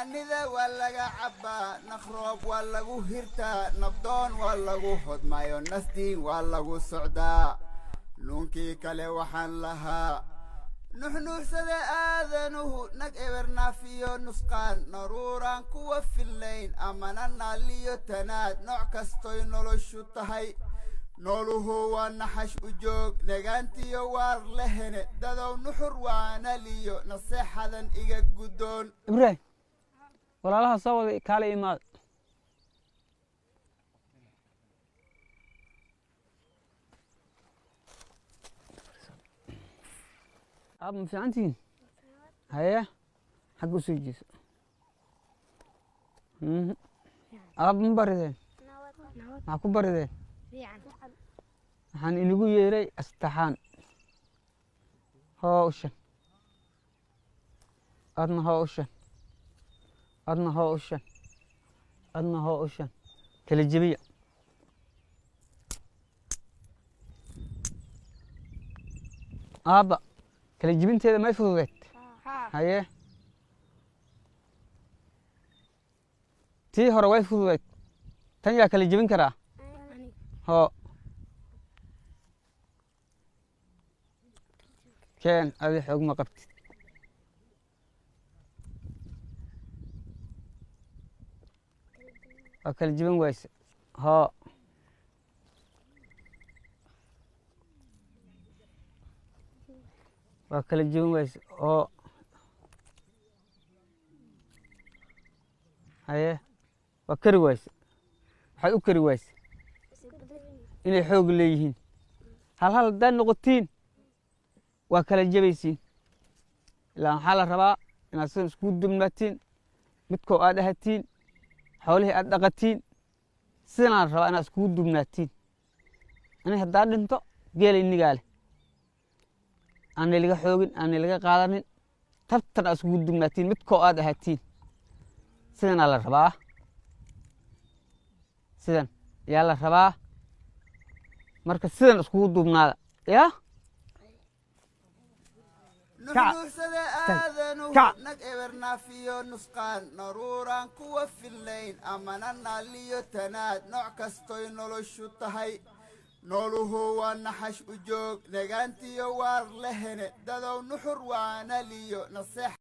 Naanida waa laga cabbaa, naqroob waa lagu hirtaa, nabdoon waa lagu hodmayo, nasdiin waa lagu socdaa. Nuunkii kale waxaan lahaa nuxnuuxsada aadanuhu nag ebernaafiyo nusqaan, naruuraan kuwa fillayn amana naaliyo tanaad, nooc kastoy noloshu tahay. Nooluhu waa naxash u joog, negaantiyo waar lehene, dadow nuxur waanaliyo naseexadan iga guddoon. Ibraahim, walaalaha soo wada kaala imaada. Aab, ma fiicantihiin? Haye, xagga usoo jeeso. Aab, ma barideen? Maxaa ku barideen? Waxaan inigu yeeray astaxaan. Hoo ushan, adna hoo ushan, adna hoo ushan, adna hoo ushan. Kala jebiya. Aabba, kala jebinteeda may fududeed? Haye, tii hore way fududeyd, tan yaa kala jebin karaa? Hoo, keen. Adi xoog ma qabtid. Waa kala jebin wayse. Hoo, waa kala jebin wayse. Hoo, haye, waa kari wayse. Waxaad u kari wayse inay xoog leeyihiin. Hal hal haddaad noqotiin waa kala jebaysiin. Ilaa maxaa la rabaa? Inaad sidan iskugu dubnaatiin, midkoo aad ahatiin, xoolihii aad dhaqatiin. Sidanaa la rabaa inaad iskugu dubnaatiin. Ani haddaa dhinto, geela inigaa leh, aanay laga xoogin, aanay laga qaadanin. Tartan aad iskugu dubnaatiin, midkoo aad ahatiin. Sidanaa la rabaa, sidan ayaa la rabaa. Marka sidan iskugu duubnaada yaa. Nuxnuuxsada aadanuhu Kac. nag ebernaafiyo nusqaan, naruuraan kuwa fillayn amana naaliyo tanaad, nooc kastoy noloshu tahay. Nooluhu waa naxash u joog, negaantiyo waar lehene, dadow nuxur waanaliyo naseex.